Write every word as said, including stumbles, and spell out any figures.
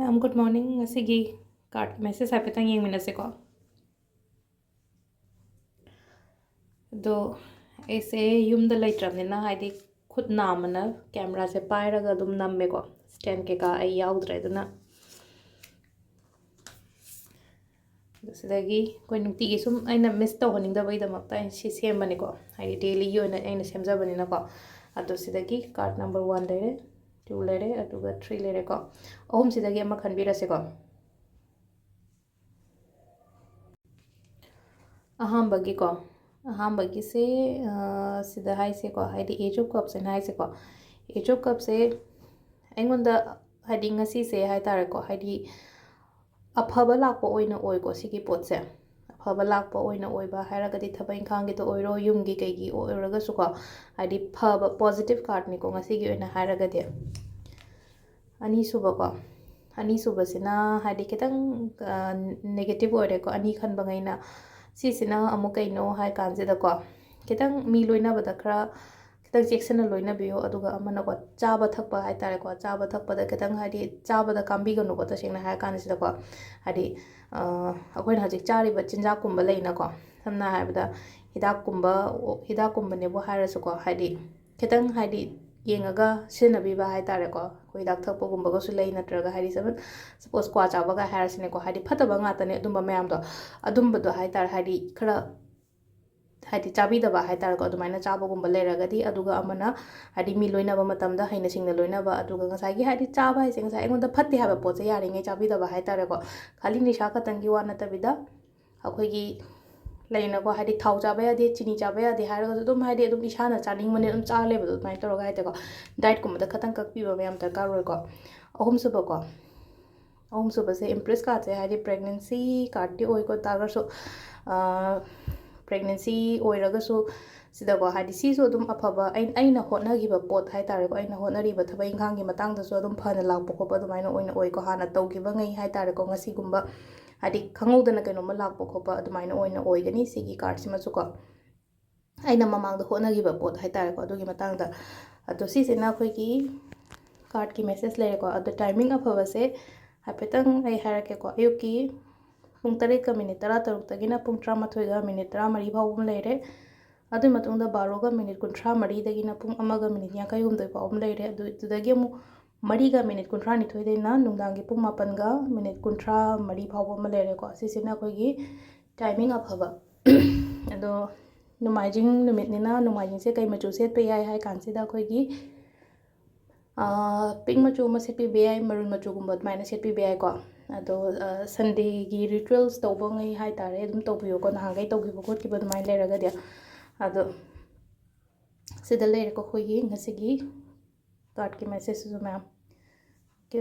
ꯃꯌꯥꯝ, good morning. ꯉꯁꯤꯒꯤ card message ꯍꯥꯏꯐꯦꯠꯇꯪ ꯌꯦꯡꯃꯤꯟꯅꯁꯦꯀꯣ꯫ ꯑꯗꯣ ꯑꯩꯁꯦ ꯌꯨꯝꯗ ꯂꯩꯇ꯭ꯔꯕꯅꯤꯅ, ꯍꯥꯏꯗꯤ ꯈꯨꯠ ꯅꯥꯝꯃꯅ cameraꯁꯦ ꯄꯥꯏꯔꯒ ꯑꯗꯨꯝ ꯅꯝꯃꯦꯀꯣ꯫ Stand ꯀꯩꯀꯥ ꯑꯩ ꯌꯥꯎꯗ꯭ꯔꯦ, ꯑꯗꯨꯅ꯫ ꯑꯗꯣ ꯁꯤꯗꯒꯤ ꯑꯩꯈꯣꯏ ꯅꯨꯡꯇꯤꯒꯤ ꯁꯨꯝ ꯑꯩꯅ miss ꯇꯧꯍꯟꯅꯤꯡꯗꯕꯒꯤꯗꯃꯛꯇ ꯑꯩꯅ ꯁꯤ ꯁꯦꯝꯕꯅꯤꯀꯣ, ꯍꯥꯏꯗꯤ dailyꯒꯤ ꯑꯣꯏꯅ ꯑꯩꯅ ꯁꯦꯝꯖꯕꯅꯤꯅꯀꯣ꯫ ꯑꯗꯣ ꯁꯤꯗꯒꯤ card number one ꯂꯩꯔꯦ, two ꯂꯩꯔꯦ, ꯑꯗꯨꯒ three ꯂꯩꯔꯦꯀꯣ꯫ ꯑꯍꯨꯝꯁꯤꯗꯒꯤ ꯑꯃ ꯈꯟꯕꯤꯔꯁꯦꯀꯣ꯫ ꯑꯍꯥꯟꯕꯒꯤꯀꯣ, ꯑꯍꯥꯟꯕꯒꯤꯁꯦ, ꯑ, ꯁꯤꯗ ꯍꯥꯏꯁꯦꯀꯣ, ꯍꯥꯏꯗꯤ Ace of Cupsꯅ ꯍꯥꯏꯁꯦꯀꯣ, Ace of Cupsꯁꯦ ꯑꯩꯉꯣꯟꯗ, ꯍꯥꯏꯗꯤ ꯉꯁꯤꯁꯦ ꯍꯥꯏ ꯇꯥꯔꯦꯀꯣ, ꯍꯥꯏꯗꯤ ꯑꯐꯕ ꯂꯥꯛꯄ ꯑꯣꯏꯅ ꯑꯣꯏꯀꯣ ꯁꯤꯒꯤ ꯄꯣꯠꯁꯦ꯫ ꯑꯐꯕ ꯂꯥꯛꯄ ꯑꯣꯏꯅ ꯑꯣꯏꯕ ꯍꯥꯏꯔꯒꯗꯤ ꯊꯕꯛ ꯏꯪꯈꯥꯡꯒꯤꯗ ꯑꯣꯏꯔꯣ, ꯌꯨꯝꯒꯤ ꯀꯩꯒꯤ ꯑꯣꯏꯔꯒꯁꯨꯀꯣ, ꯍꯥꯏꯗꯤ ꯐꯕ positive cardꯅꯤꯀꯣ ꯉꯁꯤꯒꯤ ꯑꯣꯏꯅ ꯍꯥꯏꯔꯒꯗꯤ꯫ ꯑꯅꯤꯁꯨꯕꯀꯣ, ꯑꯅꯤꯁꯨꯕꯁꯤꯅ ꯍꯥꯏꯗꯤ ꯈꯤꯇꯪ, ꯑ, negative ꯑꯣꯏꯔꯦꯀꯣ, ꯑꯅꯤ ꯈꯟꯕꯉꯩꯅ꯫ ꯁꯤꯁꯤꯅ ꯑꯃꯨꯛ ꯀꯩꯅꯣ ꯍꯥꯏ ꯀꯥꯟꯁꯤꯗꯀꯣ, ꯈꯤꯇꯪ ꯃꯤ ꯂꯣꯏꯅꯕꯗ ꯈꯔ, ꯈꯤꯇꯪ ꯆꯦꯛꯁꯤꯟꯅ ꯂꯣꯏꯅꯕꯤꯌꯨ꯫ ꯑꯗꯨꯒ ꯑꯃꯅꯀꯣ, ꯆꯥꯕ ꯊꯛꯄ ꯍꯥꯏ ꯇꯥꯔꯦꯀꯣ, ꯆꯥꯕ ꯊꯛꯄꯗ ꯈꯤꯇꯪ ꯍꯥꯏꯗꯤ ꯆꯥꯕꯗ ꯀꯥꯝꯕꯤꯒꯅꯨꯀꯣ, ꯇꯁꯦꯡꯅ ꯍꯥꯏꯔ ꯀꯥꯟꯁꯤꯗꯀꯣ꯫ ꯍꯥꯏꯗꯤ, ꯑ, ꯑꯩꯈꯣꯏꯅ ꯍꯧꯖꯤꯛ ꯆꯥꯔꯤꯕ ꯆꯤꯟꯖꯥꯛꯀꯨꯝꯕ ꯂꯩꯅꯀꯣ, ꯁꯝꯅ ꯍꯥꯏꯔꯕꯗ ꯍꯤꯗꯥꯛꯀꯨꯝꯕ, ꯍꯤꯗꯥꯛꯀꯨꯝꯕꯅꯦꯕꯨ ꯍꯥꯏꯔꯁꯨꯀꯣ, ꯍꯥꯏꯗꯤ ꯈꯤꯇꯪ ꯍꯥꯏꯗꯤ ꯌꯦꯡꯉꯒ ꯁꯤꯖꯤꯟꯅꯕꯤꯕ ꯍꯥꯏ ꯇꯥꯔꯦꯀꯣ꯫ ꯑꯩꯈꯣꯏ ꯍꯤꯗꯥꯛ ꯊꯛꯄꯒꯨꯝꯕꯒꯁꯨ ꯂꯩ, ꯅꯠꯇ꯭ꯔꯒ ꯍꯥꯏꯗꯤ ꯁꯄꯣꯁ ꯀ꯭ꯋꯥ ꯆꯥꯕꯒ ꯍꯥꯏꯔꯁꯤꯅꯦꯀꯣ, ꯍꯥꯏꯗꯤ ꯐꯠꯇꯕ ꯉꯥꯛꯇꯅꯦ ꯑꯗꯨꯝꯕ ꯃꯌꯥꯝꯗꯣ꯫ ꯑꯗꯨꯝꯕꯗꯣ ꯍꯥꯏ ꯇꯥꯔꯦ, ꯍꯥꯏꯗꯤ ꯈꯔ ꯍꯥꯏꯗꯤ ꯆꯥꯕꯤꯗꯕ ꯍꯥꯏ ꯇꯥꯔꯦꯀꯣ, ꯑꯗꯨꯃꯥꯏꯅ ꯆꯥꯕꯒꯨꯝꯕ ꯂꯩꯔꯒꯗꯤ꯫ ꯑꯗꯨꯒ ꯑꯃꯅ ꯍꯥꯏꯗꯤ ꯃꯤ ꯂꯣꯏꯅꯕ ꯃꯇꯝꯗ ꯍꯩꯅ ꯁꯤꯡꯅ ꯂꯣꯏꯅꯕ꯫ ꯑꯗꯨꯒ ꯉꯁꯥꯏꯒꯤ ꯍꯥꯏꯗꯤ ꯆꯥꯕ ꯍꯥꯏꯁꯦ, ꯉꯁꯥꯏ ꯑꯩꯉꯣꯟꯗ ꯐꯠꯇꯦ ꯍꯥꯏꯕ ꯄꯣꯠꯁꯦ ꯌꯥꯔꯤꯉꯩ ꯆꯥꯕꯤꯗꯕ ꯍꯥꯏ ꯇꯥꯔꯦꯀꯣ꯫ ꯈꯥꯂꯤ ꯅꯤꯁꯥ ꯈꯛꯇꯪꯒꯤ ꯋꯥ ꯅꯠꯇꯕꯤꯗ ꯑꯩꯈꯣꯏꯒꯤ ꯂꯩꯅꯀꯣ, ꯍꯥꯏꯗꯤ ꯊꯥꯎ ꯆꯥꯕ ꯌꯥꯗꯦ, ꯆꯤꯅꯤ ꯆꯥꯕ ꯌꯥꯗꯦ ꯍꯥꯏꯔꯒꯁꯨ ꯑꯗꯨꯝ ꯍꯥꯏꯗꯤ ꯑꯗꯨꯝ ꯏꯁꯥꯅ ꯆꯥꯅꯤꯡꯕꯅꯦ ꯑꯗꯨꯝ ꯆꯥꯔ ꯂꯩꯕꯗꯣ, ꯑꯗꯨꯃꯥꯏꯅ ꯇꯧꯔꯒ ꯍꯥꯏ ꯇꯥꯔꯦꯀꯣ꯫ Dietꯀꯨꯝꯕꯗ ꯈꯇꯪ ꯀꯛꯄꯤꯕ ꯃꯌꯥꯝ ꯗꯔꯀꯥꯔ ꯑꯣꯏꯀꯣ꯫ ꯑꯍꯨꯝꯁꯨꯕꯀꯣ, ꯑꯍꯨꯝꯁꯨꯕꯁꯦ Empress cardꯁꯦ ꯍꯥꯏꯗꯤ pregnancy cardꯇꯤ ꯑꯣꯏꯀꯣ, ꯇꯥꯔꯒꯁꯨ, ꯑ, pregnancy ꯑꯣꯏꯔꯒꯁꯨ ꯁꯤꯗꯀꯣ, ꯍꯥꯏꯗꯤ ꯁꯤꯁꯨ ꯑꯗꯨꯝ ꯑꯐꯕ ꯑꯩ-, ꯑꯩꯅ ꯍꯣꯠꯅꯈꯤꯕ ꯄꯣꯠ ꯍꯥꯏ ꯇꯥꯔꯦꯀꯣ, ꯑꯩꯅ ꯍꯣꯠꯅꯔꯤꯕ ꯊꯕꯛ ꯏꯪꯈꯥꯡꯒꯤ ꯃꯇꯥꯡꯗꯁꯨ ꯑꯗꯨꯝ ꯐꯅ ꯂꯥꯛꯄ ꯈꯣꯠꯄ ꯑꯗꯨꯃꯥꯏꯅ ꯑꯣꯏꯅ ꯑꯣꯏꯀꯣ꯫ ꯍꯥꯟꯅ ꯇꯧꯈꯤꯕꯉꯩ ꯍꯥꯏ ꯇꯥꯔꯦꯀꯣ, ꯉꯁꯤꯒꯨꯝꯕ ꯍꯥꯏꯗꯤ ꯈꯪꯍꯧꯗꯅ ꯀꯩꯅꯣꯝꯃ ꯂꯥꯛꯄ ꯈꯣꯠꯄ ꯑꯗꯨꯃꯥꯏꯅ ꯑꯣꯏꯅ ꯑꯣꯏꯒꯅꯤ ꯁꯤꯒꯤ cardꯁꯤꯃꯁꯨꯀꯣ꯫ ꯑꯩꯅ ꯃꯃꯥꯡꯗ ꯍꯣꯠꯅꯈꯤꯕ ꯄꯣꯠ ꯍꯥꯏ ꯇꯥꯔꯦꯀꯣ, ꯑꯗꯨꯒꯤ ꯃꯇꯥꯡꯗ꯫ ꯑꯗꯣ ꯁꯤꯁꯤꯅ ꯑꯩꯈꯣꯏꯒꯤ cardꯀꯤ message ꯂꯩꯔꯦꯀꯣ꯫ ꯑꯗꯣ timing ꯑꯐꯕꯁꯦ ꯍꯥꯏꯐꯦꯠꯇꯪ ꯑꯩ ꯍꯥꯏꯔꯛꯀꯦꯀꯣ꯫ ꯑꯌꯨꯛꯀꯤ ꯄꯨꯡ ꯇꯔꯦꯠꯀ ꯃꯤꯅꯤꯠ ꯇꯔꯥꯇꯔꯨꯛꯇꯒꯤꯅ ꯄꯨꯡ ꯇꯔꯥꯃꯥꯊꯣꯏꯒ ꯃꯤꯅꯤꯠ ꯇꯔꯥꯃꯔꯤ ꯐꯥꯎꯕ ꯑꯃ ꯂꯩꯔꯦ꯫ ꯑꯗꯨꯒꯤ ꯃꯇꯨꯡꯗ ꯕꯥꯔꯣꯒ ꯃꯤꯅꯤꯠ ꯀꯨꯟꯊ꯭ꯔꯥ ꯃꯔꯤꯗꯒꯤꯅ ꯄꯨꯡ ꯑꯃꯒ ꯃꯤꯅꯤꯠ ꯌꯥꯡꯈꯩꯍꯨꯝꯗꯣꯏ ꯐꯥꯎꯕ ꯑꯃ ꯂꯩꯔꯦ꯫ ꯑꯗꯨ, ꯑꯗꯨꯗꯒꯤ ꯑꯃꯨꯛ ꯃꯔꯤꯒ ꯃꯤꯅꯤꯠ ꯀꯨꯟꯊ꯭ꯔꯥꯅꯤꯊꯣꯏꯗꯩꯅ ꯅꯨꯡꯗꯥꯡꯒꯤ ꯄꯨꯡ ꯃꯥꯄꯟꯒ ꯃꯤꯅꯤꯠ ꯀꯨꯟꯊ꯭ꯔꯥ ꯃꯔꯤ ꯐꯥꯎꯕ ꯑꯃ ꯂꯩꯔꯦꯀꯣ꯫ ꯑꯁꯤꯁꯤꯅ ꯑꯩꯈꯣꯏꯒꯤ ꯇꯥꯏꯃꯤꯡ ꯑꯐꯕ꯫ ꯑꯗꯣ ꯅꯣꯡꯃꯥꯏꯖꯤꯡ ꯅꯨꯃꯤꯠꯅꯤꯅ ꯅꯣꯡꯃꯥꯏꯖꯤꯡꯁꯦ ꯀꯩ ꯃꯆꯨ ꯁꯦꯠꯄ ꯌꯥꯏ ꯍꯥꯏ ꯀꯥꯟꯁꯤꯗ ꯑꯩꯈꯣꯏꯒꯤ, ꯑꯥ, ꯄꯤꯡ ꯃꯆꯨ ꯑꯃ ꯁꯦꯠꯄꯤꯕ ꯌꯥꯏ, ꯃꯔꯨꯟ ꯃꯆꯨꯒꯨꯝꯕ ꯑꯗꯨꯃꯥꯏꯅ ꯁꯦꯠꯄꯤꯕ ꯌꯥꯏꯀꯣ꯫ ꯑꯗꯣ, ꯑꯥ, ꯁꯟꯗꯦꯒꯤ ꯔꯤꯆꯨꯋꯦꯜꯁ ꯇꯧꯕꯉꯩ ꯍꯥꯏꯇꯥꯔꯦ, ꯑꯗꯨꯝ ꯇꯧꯕꯤꯌꯨꯀꯣ, ꯅꯍꯥꯟꯈꯩ ꯇꯧꯈꯤꯕ ꯈꯣꯠꯈꯤꯕ ꯑꯗꯨꯃꯥꯏꯅ ꯂꯩꯔꯒꯗꯤ꯫ ꯑꯗꯣ ꯁꯤꯗ ꯂꯩꯔꯦꯀꯣ ꯑꯩꯈꯣꯏꯒꯤ ꯉꯁꯤꯒꯤ ꯀꯥꯔꯠꯀꯤ ꯃꯦꯁꯦꯖꯁꯤꯁꯨ ꯃꯌꯥꯝ꯫ ꯑꯣꯀꯦ꯫